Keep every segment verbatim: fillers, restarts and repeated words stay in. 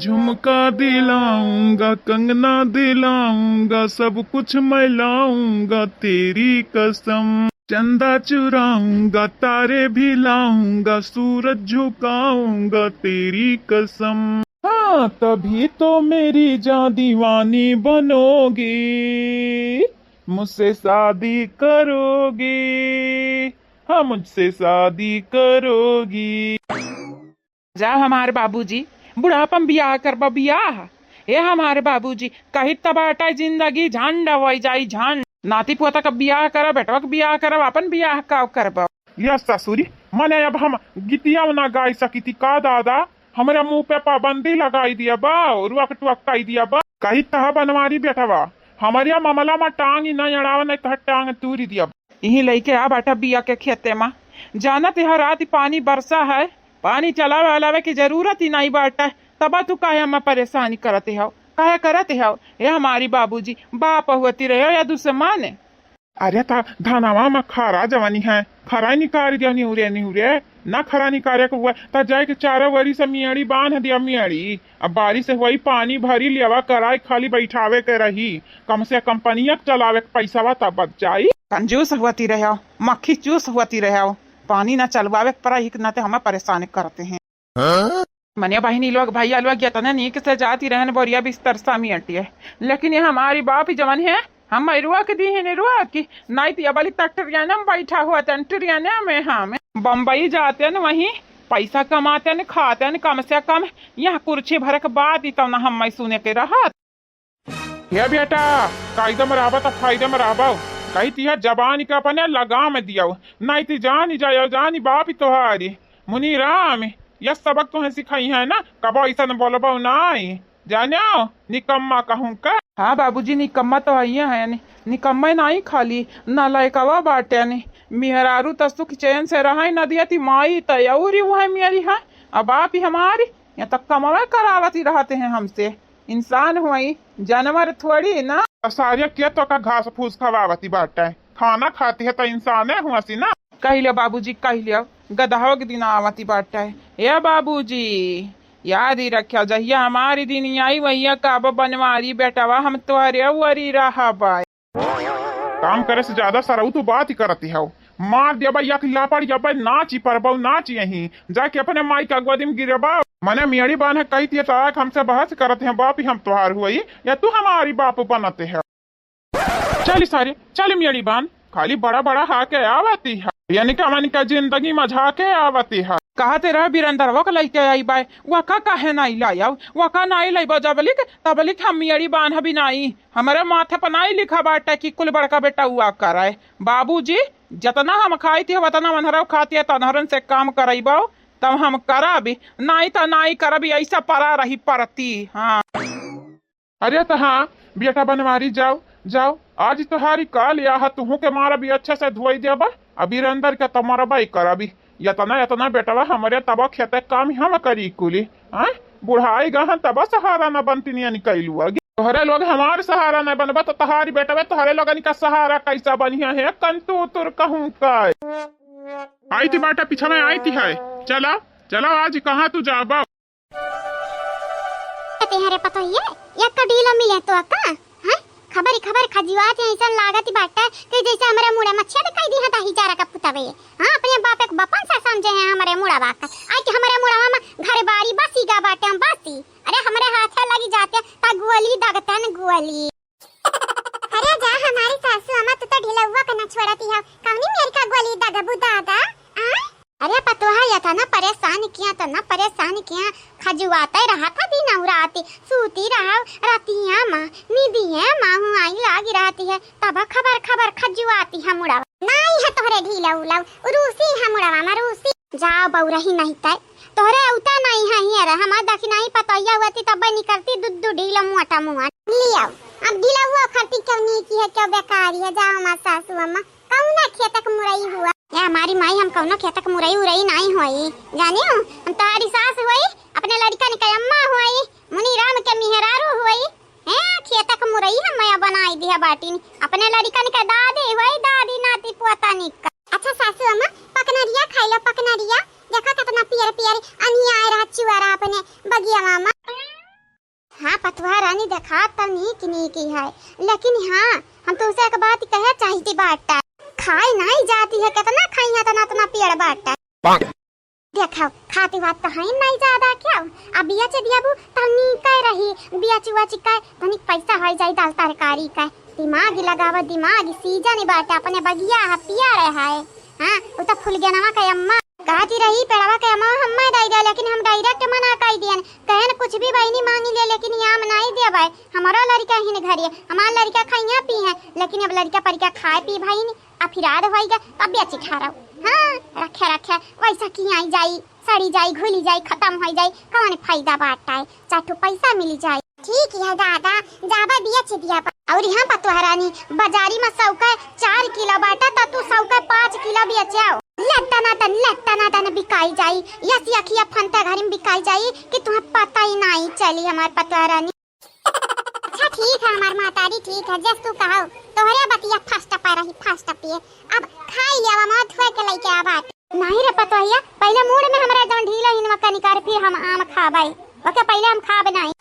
झुमका दिलाऊंगा, कंगना दिलाऊंगा, सब कुछ मैं लाऊंगा तेरी कसम। चंदा चुराऊंगा, तारे भी लाऊंगा, सूरज झुकाऊंगा तेरी कसम। हाँ, तभी तो मेरी जान दीवानी बनोगी, मुझसे शादी करोगी, हाँ, मुझसे शादी करोगी। जा हमार बाबूजी, बुढ़ापा में बियाह करबा बियाह। ए हमार बाबूजी, कहित त बाटा जिंदगी झंड होइ जाई झंड। नाती पोता क बियाह करब, बेटवा क बियाह करब, आपन बियाह का करब? या ससुरी, मने अब हम गीतिया ना गाई सकिती का दादा? हमरे मुँह पे पाबंदी लगाई दिया बा, रुअक टुअक कई दिया बा। कहित ह बनवारी बेटवा, हमरिया ममला मा टांग ही ना अड़ावा, नहीं त टांग तूरी दिया बा। इही लइके आ बाटा बिया के खेते मा। जानत ह रात पानी बरसा है, पानी चलावे वालावे की जरूरत ही नहीं बाटे, तब तू काहे हमें परेशानी करत हो? काहे करत हो? ए हमारी बाबूजी, बाप हुअती रहे या दुश्मन? अरे त धनवा में खरा जवनी है, खरा निकाल दिया निहुरे निहुरे, ना खरा निकाले के हुआ त जाए के चारों वरी से मियाड़ी बांध दिया मियाड़ी। अब बारिश से हुई पानी भरी लेवा कराए खाली बैठावे के रही, कम से कम पनिया के चलावे के पैसा तब बच जाई। कंजूस हुअती रहे, मक्खी चूस हुअती रहे, पानी ना चलवावे के पड़ा, एक नाते हमें परेशान करते हैं। हाँ? मने बहिनी लोग, भैया लोग, यतने नीक से जाती रहन बोरिया बिस्तर समेटिए, लेकिन ये हमारी बाप ही जवन है, हम रुआ के दी है, रुआ की नहीं तो ये वाली त ट्रेन में बैठा हुआ था, ट्रेन में हम बम्बई जाते न, वहीं पैसा कमाते न, खाते न, कम से कम यहाँ कुर्सी भर के बात ही तो ना हम सुने के रहत। हे बेटा, कायदे में रहबा त फायदे में रहबा। कही तिहा जबान के अपने लगाम दियो, नहीं ती जानी जायो, जानी बाप ही तोहारी। मुनीराम, यह सबक तुहें सिखाई है ना, कबो ऐसन बोलबो नहीं, जानो, निकम्मा कहूँ का। हाँ बाबूजी, निकम्मा तो हइये है, नि-, निकम्मा नहीं खाली, नालायकवा बाटे नि। मेहरारू त सुख चैन से रहे न दिया ती, माई त औरी वह मेरी है, अब बाप ही हमारी, या त कमवे करावत ही रहते हैं हमसे। इंसान हुई, जानवर थोड़ी ना। सारे के तो का घास फूस खवावती बाटे, खाना खाती है तो इंसाने हुआ सी ना। कह लियो बाबूजी, कह लियो, गदहो के दिन आवती बाटे। ए बाबूजी, याद ही रखियो, जहिया हमारी दिन आई, वहिया कहबो बनवारी बेटवा, हम तोहरे वरी रहबे। काम करे से ज्यादा सरऊ तू बात ही करती हौ। मार देबा एक लापड़, जब नाची परबौ, नाच यहीं जाके अपने माई का गोदी में गिरबा। मने मेरी बान है, कही थी ताक हमसे बहस करते हैं, बाप ही हम तोहार हुई या तू हमारी बाप बनते है? चली सारे, चली मेरी बान, खाली बड़ा बड़ा हाके आवती है, यानी कि हमन का जिंदगी मझा के आवती है। कहा तेरा बिरंदरवा का लइके आई बाय, वह का काहे नाई लायव, वह का नाई लाइबो जबलिक तबलिक हम मेरी बान भी नाई। हमरे माथे पर नाई लिखा बाटे कि कुल बड़का बेटा हुआ करे। बाबूजी, जतना हम खाई थी, वतना मनहरव खाती है, तनहरन से काम करइबो, तब हम करबी, नाई त नाई करबी, ऐसा परा रही परती। हाँ। अरे त हाँ, बेटा बनवारी जाओ, जाओ, आज तोहारी काल या हा, तुहू के मारबी अच्छा से धोई देबा, अभी अंदर के त मरबई करबी। यतना, यतना बेटवा हमरे तब खेते काम हम करी कुली, हाँ? बुढ़ाई गहन तब सहारा न बनती नियन कैलुआ। तोहरे लोग हमार सहारा न बनबा त तोहारी बेटवे तोहरे लोगन का सहारा कैसा बनिया है? कंतू तुर कहूँ का। आई थी बाटा पीछा में आई थी है। चला, चला आज कहाँ तू जाबा? तेहरे पतोहिए, एक का डीलो मिले तो का? हैं? खबर ही खबर खजुआत है, ऐसन लागत ही बाटे कि जैसे हमरे मुड़े मच्छिया दिखाई दी है ताही चारा का पुतवे। हाँ, अपने बाप एक बपन से समझे हैं हमरे मुड़वा का। आई कि हमरे मुड़वा में घर बारी बसी गा बाटे, हम बसी। अरे हमरे हाथे लगी जाते ता गोली दगतन गोली। अरे जा हमारी सासू अम्मा, तू तो ढिलौआ का ना छोड़ती हो। कौनी मेरी का गोली दगबू दादा? आ? अरे पतोहा, या था ना परेशान किया, तो ना परेशान किया। खजुआते रहा था दिन और रात, सूती रहा रतिया माँ, निदिये माँ हुआई लागी रहती है, तब खबर खबर खजुआती है मुड़वा। नाई है तोहरे ढीला उलाऊ, रूसी है मुड़वा में रूसी। जाओ बउरही नहीं तय, तोहरे उता नहीं है हियर, हमार दखिनाई पतोहिया हुआ थी तब निकलती दू दू ढीला मोटा मुआ। लियाओ, अब ढीला हुआ खरती क्यों नहीं की है, क्यों बेकारी है, जाओ हमार सासू अम्मा। कौना खेतक मुरई हुआ? ए हमारी माई, हम कौनो खेतक मुरई उरई नाई होई, जानियो, हम तोहारी सास होई, अपने लड़कन के अम्मा होई, मुनीराम के मिहरारू होई। हैं, खेतक मुरई हम मया बनाई दिया बाटिन, अपने लड़कन के दादी होई, दादी नाती पोता निका। अच्छा सासू अम्मा, पकनरिया खाई लो, पकनरिया, देखो कितना पिया अरे पियरी, अनियाय रहा चुआरा अपने बगिया मामा। हाँ पतोहा रानी, देखात त नीक नीक ही है, लेकिन हाँ, हम तुमसे एक बात कहे चाहती बाटा, खाए नहीं जाती है, कितना खाई है, इतना इतना पेड़ बाटा। देखो, खाती बात तो है नहीं ज्यादा क्या, अब बिया चे दियाबू तब नीक रही, बिया चुआ चिकाए तनिक पैसा हो जाई दाल तरकारी का। दिमाग ही लगावा, दिमाग ही सीजन ही बाटे, अपने बगिया है, पिया रहे है। हाँ, उ तो फुलगेनवा के अम्मा कहती रही, पेड़वा के अम्मा हम्मा दे दे, लेकिन हम direct मना कर दियन, कहन कुछ भी बहिनी मांगी ले, लेकिन ये आम नहीं देबे, हमारा लड़का हिन घरे, हमार लड़का खइया पी है, लेकिन अब लड़का परिका खाए पी भाई नहीं, आ फिर आद होई गए, तब बेची खा रहो। हाँ, रखे रखे, वैसा की आई जाई, सड़ी जाई, घुली जाई, खत्म हो जाई, कौन फायदा बाटा है, चार ठो पैसा मिली जाई। ठीक है दादा, जाबा बेच दिया बा। और यहाँ पतोहा रानी, बाजारी में सौ का चार किलो बाटा, त तू सौ का पाँच किलो बेचाओ। लट्टा ना तन, लट्टा ना तन बिकाई जाई, यसी अखिया फंता घरी में बिकाई जाई कि तुम्हें पता ही नहीं चली हमार पतोहा रानी। अच्छा ठीक है हमार महतारी, ठीक है, जस तू कहो, तोहरे बतिया first पे रही, first पे। अब खाई लिया, मुँह धोए के लेके आवा। नहीं रे पतोहिया, पहले मूड़ में हमरा जौन ढीला हिनवा का निकार, फिर हम आम खाबै। ओके, पहले हम खाब नहीं।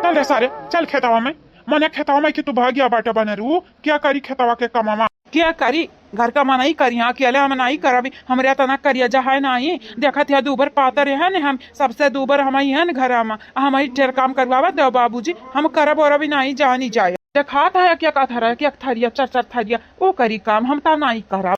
चल रे सारे, चल खेतवा में। मने खेतवा में कि तू भागिया बाटा बने रू, क्या करी खेतवा के कमवा? क्या करी? घर का मनई करी, हाँ, अकेले हम नहीं करबी। हमरे तना करिया जहाय नहीं, देखत है दूबर पातर है न हम, सबसे दूबर हम ही है न घर में। हम ही ढेर काम करवावा दे बाबूजी, हम करब और अभी नहीं जानी जाए। देखात है क्या कहत रहे कि एक थरिया, चार चार थरिया, वो करी काम, हम ता नहीं करब।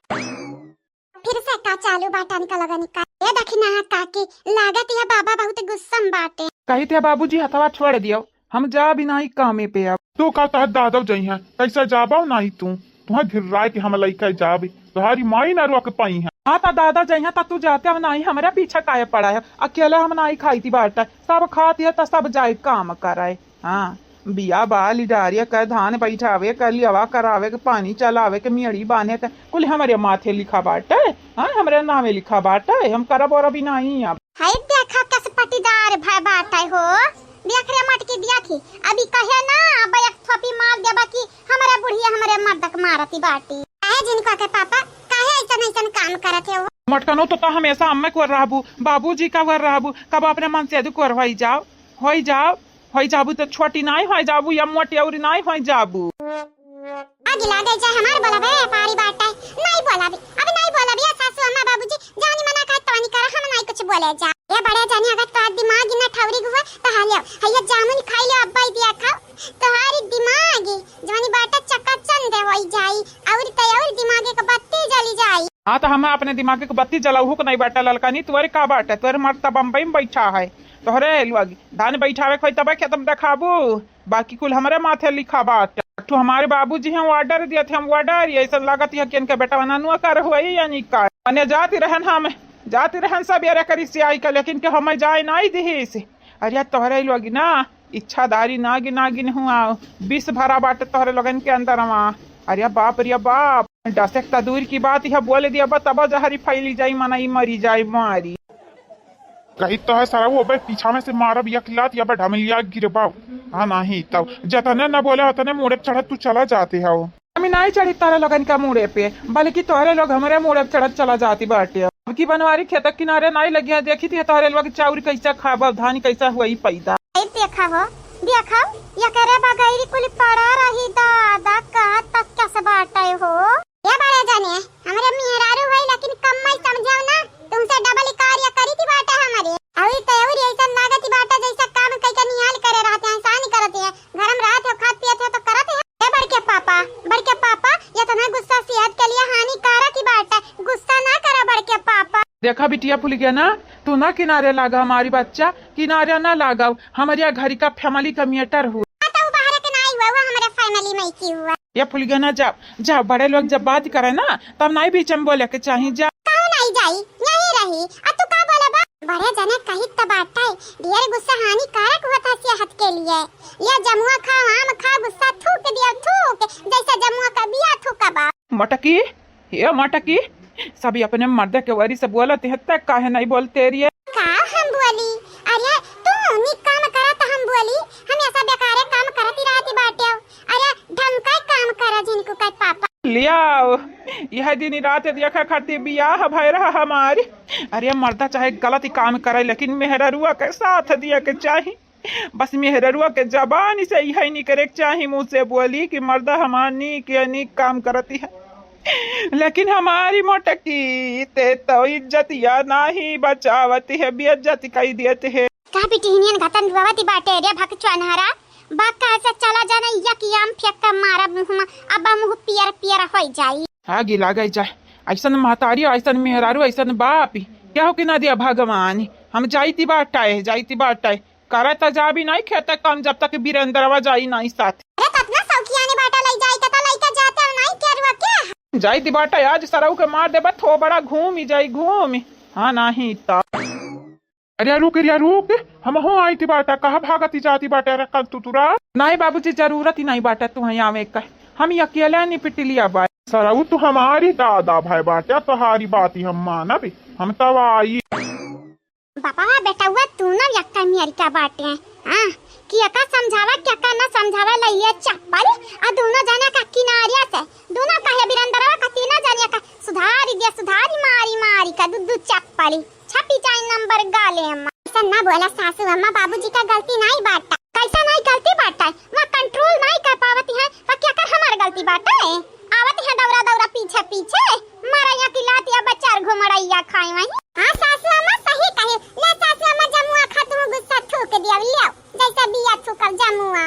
फिर से का चालू बाटा निकल गनी का? ए देखी ना काकी, लागत है बाबा बहुत गुस्सा में बाटे। कही थे बाबूजी हथवा छोड़ दियो, हम जा भी नहीं कामे पे अब। तू का तहत दादव जइहा, कैसे जाबो नहीं तू? तुहा घिर्राए के हम लइका जाबे, तुहारी माई ना रोक पाई है। हाँ ता दादा जइहा ता तू जाते अब नहीं, हमरा पीछे काहे पड़ा है? अकेले हम नहीं खाई थी बाटा, सब खाती है ता सब जाए काम कराए। हाँ, बिया बाली डारिया कर, धान बैठावे कर, लियावा करावे के, पानी चलावे के, मेड़ी बांधे के, कुल हमरे माथे लिखा बाटे। हाँ, हमरे नामे लिखा बाटे, हम करब और अभी नहीं अब। है देखा कस पटीदार भय बाटे हो, देख रे मटकी दिया थी, अभी कहे ना, अब एक थोपी मार देबा कि हमरे बुढ़िया हमरे मर्दक मारती बाटी। काहे जिनको के पापा, काहे ऐसन ऐसन काम करत है हो? मटकनो तो, तो हमेशा अम्मे को रहबू, बाबूजी का वर रहबू, कब अपने मन से दुख वर होई जाओ, होई जाओ। होई जाबू तो छोटी नाई होई जाबू या मोटी औरी नाई होई जाबू। आगे लागे चाहे हमार बोलबे पारी बाटे, नाई बोलबी, अब नाई बोलबी या सासू अम्मा बाबूजी जानी मना कर तवानी कर, हम नाई कुछ बोले जा। ये बड़े जानी अगर तोहार दिमाग इतना ठौरी हुआ तो हाल आओ, हैया जामुन खाई ले अब्बा ही दिया खाओ, तोहारी दिमाग जवानी बाटे चकाचंद होई जाई, और तो और दिमाग के बत्ती जली जाई। हाँ तो हम अपने दिमाग के बत्ती जलाऊ के नहीं बाटे ललका नी, तोरे का बाटे, तोरे मर्द तो बम्बई में बैठा है, तोहरे लोग धान बैठावे के होई तबे खेत में देखाबू, बाकी कुल हमरे माथे लिखा बाटे। एक ठो हमारे बाबूजी हैं, order दिए थे हम, order, ये ऐसा लागत है कि इनके बेटा ननुआ कर हुआ ही यानी का। मने जाती रहन हम, जाती रहन सब ये करी से आई का, लेकिन के हमें जाए नहीं दिहिस। अरे तोहरे लोग ना इच्छाधारी नागिन नागिन हुआ, विष भरा बाटे तोहरे लोगन के अंदर मा। अरे बाप रे बाप, डसे त दूर की बात, यह बोल दिया बा तब जहरी फैली जाई, मनई मरी जाई मारी। कही तो है सारा वो बे पीछा में से मारब एक लात या बे ढमलिया गिरबाओ। हाँ नहीं तब जतने न बोले उतने मुड़े चढ़त तू चला जाते हो। हम नहीं चढ़ी तोहरे लोगन का मुड़े पे, बल्कि तोहरे लोग हमरे मुड़े पे चढ़त चला जाती बाटे। अब की बनवारी खेत किनारे नहीं लगी है, देखी थी तोहरे लोग चाउर कैसे खाब, धान कैसे हुई पैदा। ए देखा हो, देखा, एकरे बगैरी कुल पड़ा रही दादा, का तक कस बाटे हो। ये बड़े जने, हमरे मेहरारू होई लेकिन कम मत समझाओ ना, तुमसे double कार्य करी थी बाटे हमरे। अउरी तो अउरी ऐसा लागत ही बाटे जैसा काम कई के निहाल करे रहते हैं, एहसान करते हैं, घर में रहत हो, खात पियत हो तो करत है। ए बड़के पापा, बड़के पापा, इतना गुस्सा सेहत के लिए हानिकारक ही बाटे, गुस्सा ना करा बड़के पापा। देखा बिटिया फुलगेना, तू ना किनारे लागा हमारी बच्चा, किनारे ना लागा, हमारे घर का family का matter हुआ। आ तो बाहर के नाई हुआ, हुआ हमारे family में की हुआ। ये फुलगेना जा, जा, बड़े लोग जब बात करे ना तब नाई बीच में बोले के चाही, जा। कहूँ नाई जाई, यहीं रही। आ तू का बोले बा? बड़े जने कही त बाटे, ढेर गुस्सा हानिकारक होता सेहत के लिए। ये जमुआ खाओ, आम खाओ, गुस्सा थूक दियो, थूक, जैसे जमुआ का बिया थूका बा। मटकी, हे मटकी, सभी अपने मर्द के वरी से बोलत है, तै काहे नहीं बोलते रिये? का हम बोली? अरे तू निक काम करा त हम बोली, हम ऐसा बेकारे काम करती रहती बाटे। अरे ढंग का काम करा जिनको कर पापा। लियाओ, यह दिन रात देखा खातिर बियाह भय रहा हमारी। अरे मर्दा चाहे गलत ही काम करे, लेकिन मेहररुआ के साथ दिया के चाही। बस मेहररुआ के जबान से यही निकरे के चाही, मुँह से बोली कि मर्दा हमार नीक या नीक काम करती है, लेकिन हमारी मोटकी ते तो इज्जतिया नाही बचावती है, बेइज्जत कई देते हैं। का बिटिहनियन घतन रुआवती बाटे रे भकचुआ नहरा, बा का से चला जाना या कि आम फेंक के मारब मुँह में, अब मुँह पियर पियर होई जाई। आगी लागे जाए, ऐसन महतारी, ऐसन मेहरारू, ऐसन बाप, क्या हो कि ना दिया भगवान। हम जाइती बाटाए, जाइती बाटाए, करे त जाबी नहीं खेते काम, जब तक बीरेंद्रवा जाई नहीं साथ। अरे कतना सौखियाने बाटा लई जाई, त लइका जाते नहीं केरुआ के। जाइती बाटाए, आज सरऊ के मार देबा थोबड़ा, घूमी जाई घूमी। हाँ नहीं त। अरे रुक, अरे रुक, हमहू आइती बाटा, कहाँ भागती जाती बाटा रे कल तुतुरा? नहीं बाबूजी, जरूरत ही नहीं बाटा तुहैं आवे का, हम अकेले निपट लिया बा। सरऊ तू हमारी दादा भाई बाटा, तोहारी बात ही हम मानब, हम तब आई। बापा बेटवा तू ना यक्का मेरी का बाटे, हाँ, कि यका समझावा, कि यका ना समझावा, लइया चप्पल, आ दोनों जने का किनारिया से, दोनों कहे बिरंदरवा का तीनों जने का सुधारी दिया, सुधारी मारी मारी का दू दू चप्पली, छपी जाए नंबर गाले अम्मा। ऐसा ना बोला सासू अम्मा, बाबूजी का गलती नहीं बाटा। कैसा नहीं गलती बाटा? वहाँ कंट्रोल नहीं कर पावती है, तो क्या कर हमार गलती बाटा है? आवत है दौरा दौरा पीछे पीछे, मारा यहाँ की लात या बचार घुमड़ैया खाए वहीं। हाँ सासू अम्मा सही कहे, ले सासू अम्मा जमुआ खा तू गुस्सा थूक दिया, ले आओ, जैसा बिया थूकल जमुआ।